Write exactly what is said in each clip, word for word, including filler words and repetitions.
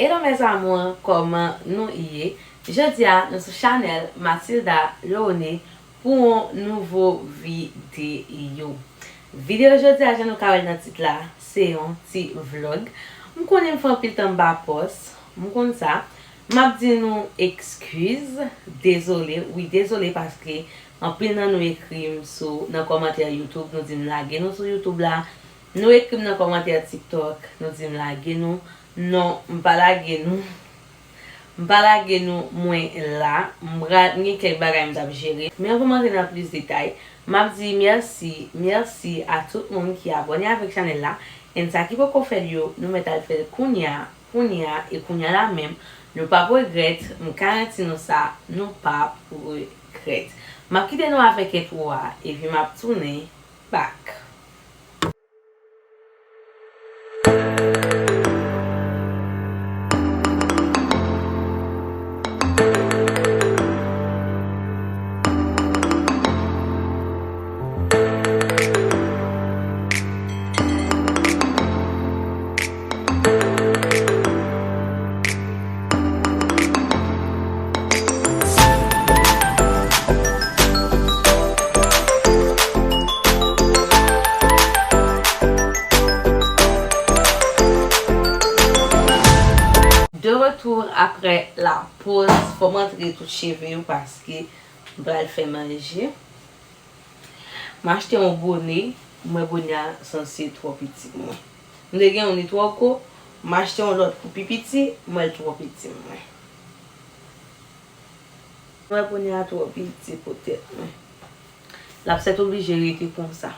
Hello mes amours, kòman nou ye? Jodi a, nou sou chanèl Mathilda Leone pou yon nouvo videyo. Videyo jodi a, jan nou ka wè l nan tit la, se yon ti vlog. M konnen m fè anpil tan m pa pòs, m konn sa. M ap di nou ekskiz, dezole, wi, dezole, paske anpil nan nou ekri m sou, nan kòmantè YouTube, nou di m lage nou sou YouTube la. Nou ekri m nan kòmantè TikTok, nou di m lage nou. Non, m pa lage nou. M pa lage nou, mwen la. M pral, m gen kèk bagay m t ap jere. Men anvan m antre nan plis detay, m ap di mèsi, mèsi a tout moun ki abòne avèk chanèl la. And sa ki poko fè l yo, nou mèt al fè l kounya, kounya, e kounya la menm. Nou p ap regrèt, m garanti nou sa, nou p ap regrèt. M ap kite nou avèk entwo a, epi m ap tounen back. De retour après la pause, fò m antre tout cheve yo paske m pral fè manje. M achte yon bone, m wè bone a sanse twò piti pou mwen. M te gen yon li twò gwo, m achte yon lòt pou pi piti, m wè l twò piti pou mwen. M wè bone a twò piti pou tèt mwen. L ap sètoblije rete konsa.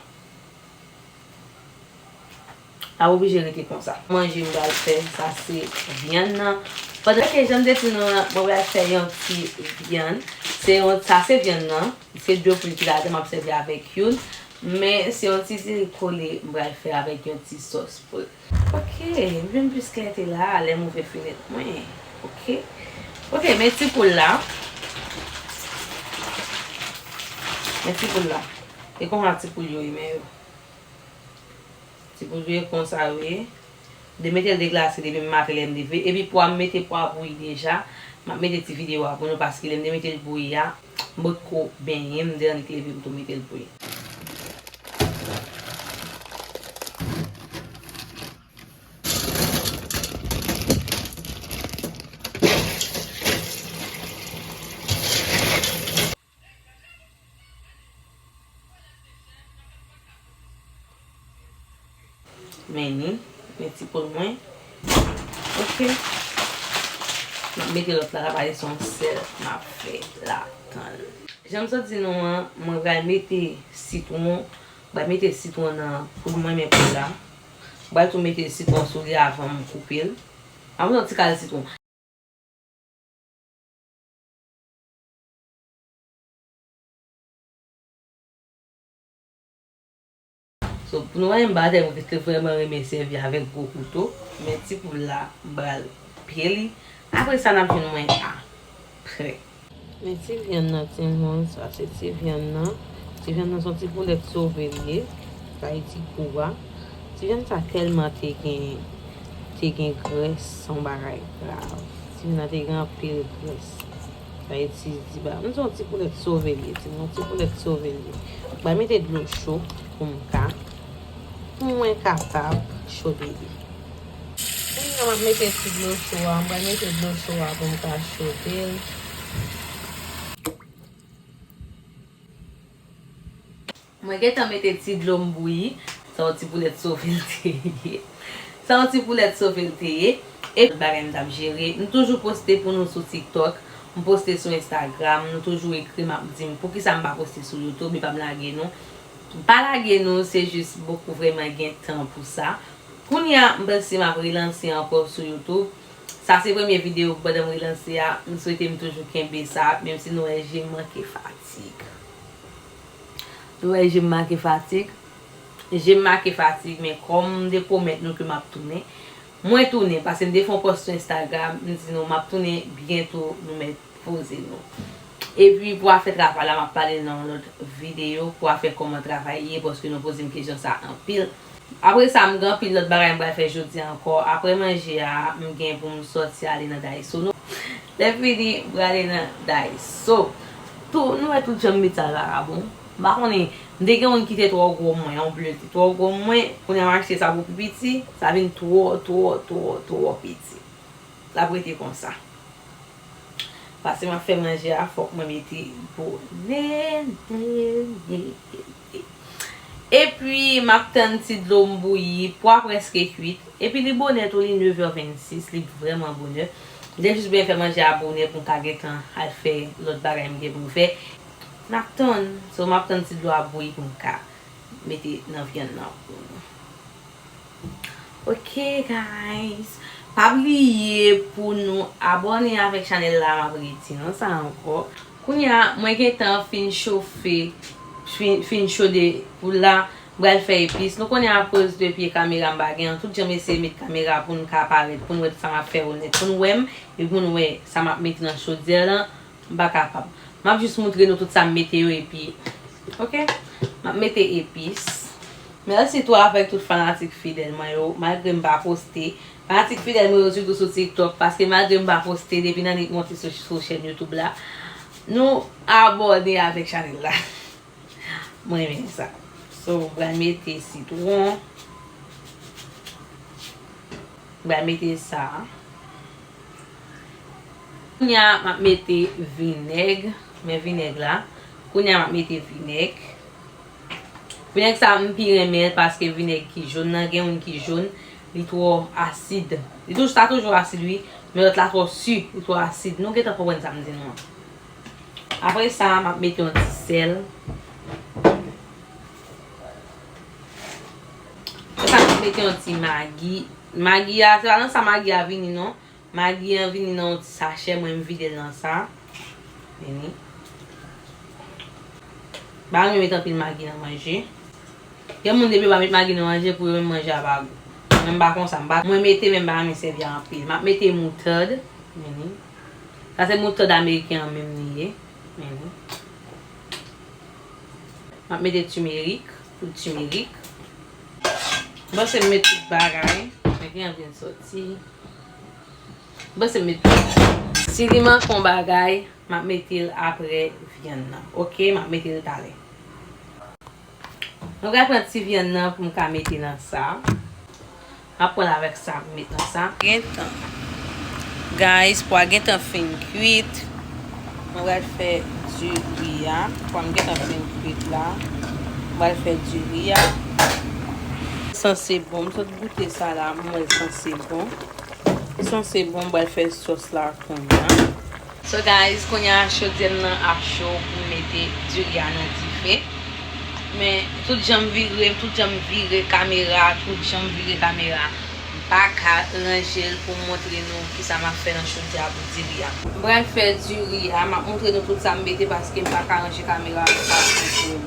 L ap oblije rete konsa. Manje m pral fè, sa se vyann nan. Pandan ke jan m te di nou an, mwen pral fè yon ti vyann. Se yon, sa se vyann nan. Se de poul ki ladan, m ap sèvi avèk youn. Men se yon ti diri kole m pral fè avèk yon ti sòs poul. Ok, m vin plis klè te la, lè m ouvè fenèt mwen. Ok. Ok, men ti poul la. Men ti poul la. E konsa ti poul yo ye, men yo. Ti poul yo ye konsa yo ye. M te mete l deglase depi maten lè m leve. Epi pwa, m mete pwa bouyi deja. M ap mete ti videyo a pou nou paske lè m te mete l bouyi a, m potko benyen, m te annik leve m tou mete l bouyi. Men ni, men ti poul mwen. Ok. M ap mete lòt la, la pale se yon sèl m ap fè ladan l. Jan m sot di nou an, mwen pral mete sitwon, mwen pral mete sitwon nan poul mwen, men poul la. Mwen pral tou mete sitwon sou li avan m koupe l. Mwen pran yon ti kal sitwon. So, pou nou wè, m pa tèlman ke te vrèman renmen sèvi avèk gwo kouto, men ti poul la, m pral pye li. Apre sa, n ap jwenn mwen apre. Men ti vyann nan, timoun, sa se ti vyann nan. Ti vyann nan se yon ti poulèt sove l ye. Sa e ti kou a. Ti vyann sa tèlman te gen, te gen grès, se yon bagay grav. Ti vyann nan te gen anpil grès. Sa e ti, ti ba. M se yon ti poulèt sove l ye, timoun, yon ti poulèt sove l ye. Mwen mete dlo cho pou m ka, pou mwen kapab chode li. Kounye a m ap mete ti dlo cho a, m pral mete dlo cho a pou m ka chode l. Mwen gentan mete ti dlo m bouyi. Sa yon ti poulèt sove l te ye. Sa yon ti poulèt sove l te ye. E tout bagay m t ap jere. M toujou poste pou nou sou TikTok. M poste sou Instagram. Nou toujou ekri m ap di m poukisa m pa poste sou YouTube epi pa m lage nou. M pa lage nou, se jis m poko vrèman gen tan pou sa. Kounye a, m panse m ap relanse ankò sou YouTube. Sa se premye videyo pandan m relanse a. M swete m toujou kenbe sa, menm si nou wè je m manke fatig. Nou wè je m manke fatig. Je m manke fatig, men kòm m te pwomèt nou ke m ap tounen, mwen tounen, paske m te fè yon pòs sou Instagram, m di nou m ap tounen byento, nou mèt poze nou. Epi pou afè travay la, m ap pale nan yon lòt videyo, pou afè kòman travay ye, paske nou poze m kesyon sa anpil. Apre sa, m gen anpil lòt bagay m pral fè jodi a ankò. Apre manje a, m gen pou m sòti ale nan Daiso. Nou, lè fini, m prale nan Daiso. Tou, nou wè tout jan m met sa l vakabon. M pa konnen, m te gen youn ki te twò gwo mwen, yon ble te twò gwo mwen. Kounye a m achte sa pou pi piti, sa vin twò, twò, twò, twò piti. L ap rete konsa. Paske m ap fè manje a, fòk mwen mete bonè, nè, nè, nè. Epi, m ap tann ti dlo m bouyi, pwa prèske kwit. Epi li bonè tou, li nevè vennsis, li vrèman bonè. M te jis bezwen fè manje a bonè pou m ka gentan al fè lòt bagay m gen pou m fè. M ap tann, so m ap tann ti dlo a bouyi pou m ka mete nan vyann nan pou nou. Ok, guys. Pa bliye pou nou abòne avèk chanèl la, m ap redi nou sa ankò. Kounye a, mwen gentan fin chofe, fin, fin chode pou la, m pral fè epis. Nou konnen akoz de pye kamera m pa gen an, tout jan m eseye met kamera pou n ka parèt, pou n wè sa m ap fè yo nèt, pou n wè m, epi pou n wè sa m ap mete nan chodyè lan. M pa kapab. M ap jis moutre nou tout sa m mete yo epi. Ok? M ap mete epis. Mèsi tou avèk tout fanatik fidèl mwen yo, malgre m pa poste. Fanatik fidèl mwen yo sitou sou TikTok, paske malgre m pa poste, depi nan nèt monte sou, sou chèn YouTube la, nou abòne avèk chanèl la. Mwen renmen sa. So, m pral mete sitwon. M pral mete sa. Kounye a, m ap mete vinèg. Men vinèg la. Kounye a, m ap mete vinèg. Vinèg sa, m pi renmen l paske vinèg ki jòn nan, gen youn ki jòn, li twò asid. Li toujou, sa toujou asid, wi. Men lòt la twò si, li twò asid. Nou gentan konprann sa m di nou an. Apre sa, m ap mete yon ti sèl. Apre sa, m ap mete yon ti magi. Magi a, se pa nan sa magi a vini, non. Magi an vini nan yon ti sachè, mwen m vide l nan sa. Vini. M pa renmen met anpil magi nan manje. Gen moun depi yo pa met magi nan manje pou yo menm manje a pa gou. Mwen m pa konsa, m pa, mwen mete men m pa renmen sèvi a anpil. M ap mete moutad, vini. Sa se moutad ameriken an menm li ye. Vini. M ap mete timerik, poud timerik. M panse m met tout bagay, men gen anvi sòti. M panse m met tout bagay. Si li manke yon bagay, m ap mete l apre vyann nan. Ok, m ap mete l talè. Mwen pral pran ti vyann nan pou m ka mete nan sa. M ap pran l avèk sa pou m met nan sa. Gentan. Guys, pwa gentan fin kwit. Mwen pral fè diri a. Pwa m gentan fin kwit la. Mwen pral fè diri a. Sanse bon. M sot goute sa la. Mwen sanse bon. Sanse bon, m pral fè sòs la kounye a. So guys, kounye a chodyè m nan ap cho pou m mete diri a nan dife. Men tout jan m vire, tout jan m vire kamera, tout jan m vire kamera, m pa ka ranje l pou m montre nou kisa m ap fè nan chodyè a pou diri a. M pral fè diri a, m ap montre nou tout sa m mete paske m pa ka ranje kamera pou sa montre nou.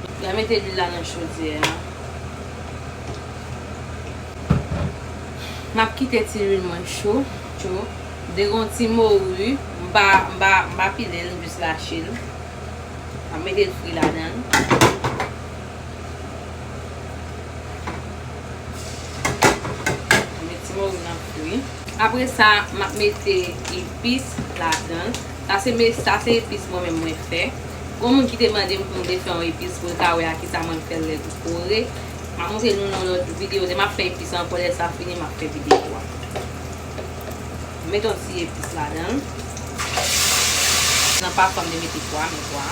M pral mete lwil la nan chodyè a. M ap kite ti lwil mwen cho, cho. M te gen yon ti mori, m pa, m pa, m pa pile l, m jis lache l. M ap mete l fri ladan l. M met ti mori nan fri. Apre sa, m ap mete epis ladan l. Sa se me, sa se epis mwen menm mwen fè. Gon moun ki te mande m pou m te fè yon epis pou l ka wè a kisa mwen fè l lè l kore. M ap montre nou nan lòt videyo. Lè m ap fè epis la ankò, lè sa fini, m ap fè videyo a. M mete yon ti epis ladan l. Nan pa fò m te mete pwa, men pwa.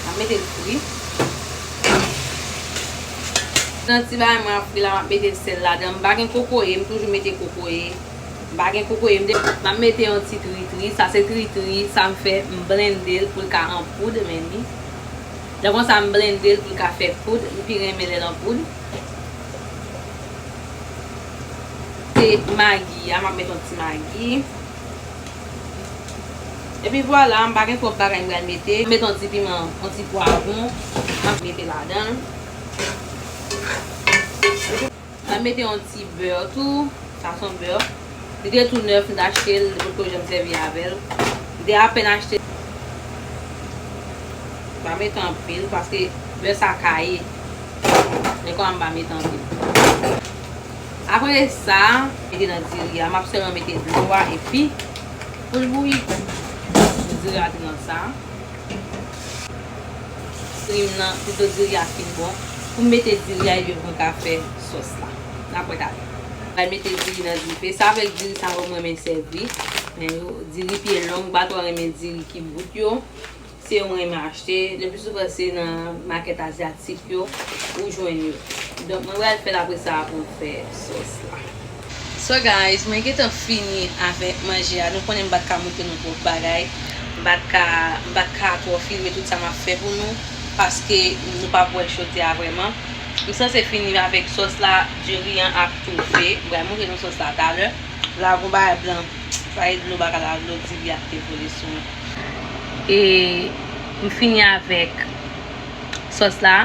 M ap mete l fri. Nan ti bagay mwen ap fri la, m ap mete sèl ladan. M pa gen kokoye, m toujou mete kokoye. M pa gen kokoye, m de-, m ap mete yon ti tritri. Sa se tritri, sa m fè, m blende l pou l ka an poud, men li. Lè konsa, m blende l pou l ka fè poud. M pi renmen lè l an poud. Se magi a, m ap mete yon ti magi. Epi vwala, m pa gen twòp bagay m pral mete. M mete yon ti piman, yon ti pwavwon, m ap mete ladan l. M ap mete yon ti bè tou, sa se yon bè. Li te tou nèf, m t achte l, li potko janm sèvi avè l. Li te apèn achte. M pa mete anpil, paske bè sa kaye. Men kòman m pa mete anpil. Apre sa, mete nan diri a, m ap sèlman mete dlo a epi pou l bouyi. Diri a te nan sa. Strim nan, pito diri a fin bon. Pou m mete diri a epi pou m ka fè sòs la. N ap wè talè. Mwen mete diri nan dife. Se avèk diri sa yo mwen renmen sèvi. Men yo, diri pye long, m pa twò renmen diri ki bout yo. Se yo mwen renmen achte. Le pli souvan se nan makèt azyatik yo ou jwenn yo. Donk mwen pral fè l apre sa pou m fè sòs la. So guys, mwen gentan fini avèk manje a. Nou konnen m pa t ka montre nou twòp bagay. M pa t ka, m pa t ka twò filme tout sa m ap fè pou nou, paske nou p ap wè choti a vrèman. M sanse fini avèk sòs la, diri an ap toufe. M pral montre nou sòs la talè. La gon bagay blan, sa e dlo baka la, dlo diri a ki te vole sou mwen. E m fini avèk sòs la.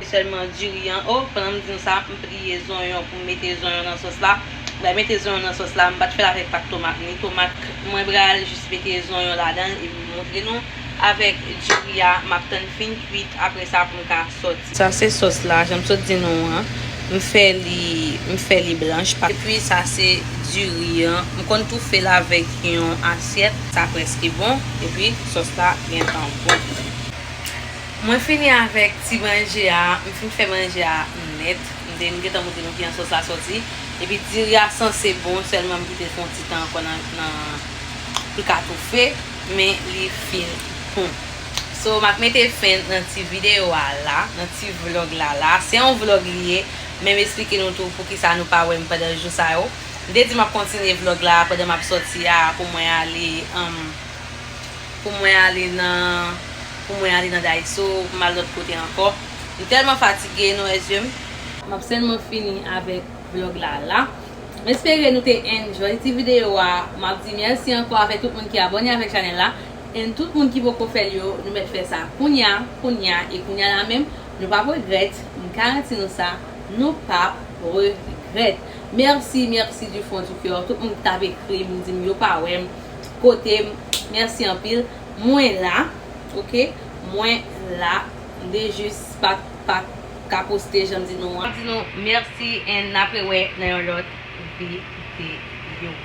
Se sèlman diri an. O, pandan m di nou sa, m pliye zonyon pou m mete zonyon nan sòs la. M pral mete zonyon nan sòs la. M pa t fè l avèk pat tomat ni tomat. Mwen pral jis mete zonyon ladan l epi m montre nou. Avèk diri a, m ap tann fin kwit, apre sa pou m ka sòti. Sa se sòs la, jan m sot di nou an. M fè li, m fè li blanch. Epi sa se diri an. M konn toufe l avèk yon asyèt. Sa prèske bon. Epi sòs la gentan bon. Mwen fini avèk ti manje a. M fin fè manje a nèt. M te, m gentan montre nou kijan sòs la sòti. Epi diri a sanse bon, sèlman m kite l fè yon ti tan ankò nan, nan, pou l ka toufe, men li fin bon. So, m ap mete fen nan ti videyo a la, nan ti vlòg la la. Se yon vlòg li ye, men m esplike nou tou poukisa nou pa wè m pandan jou sa yo. M te di m ap kontinye vlòg la pandan m ap sòti a pou mwen ale, um, pou mwen ale nan, pou mwen ale nan Daiso, pou m al lòt kote ankò. M tèlman fatige, nou wè zye m. M ap sèlman fini avèk vlòg la la. M espere nou te enjoy ti videyo a. M ap di mèsi ankò avèk tout moun ki abòne avèk chanèl la. And tout moun ki poko fè l yo, nou mèt fè sa kounya, kounya e kounya la menm. Nou p ap regrèt, m garanti nou sa, nou p ap regrèt. Mèsi, mèsi du fond du cœur. Tout moun ki t ap ekri m, di m yo pa wè m, kote m, mèsi anpil. Mwen la, oke? Mwen la, m te jis pa, pa ka poste, jan m di nou an. M di nou mèsi and n ap rewè nan yon lòt videyo.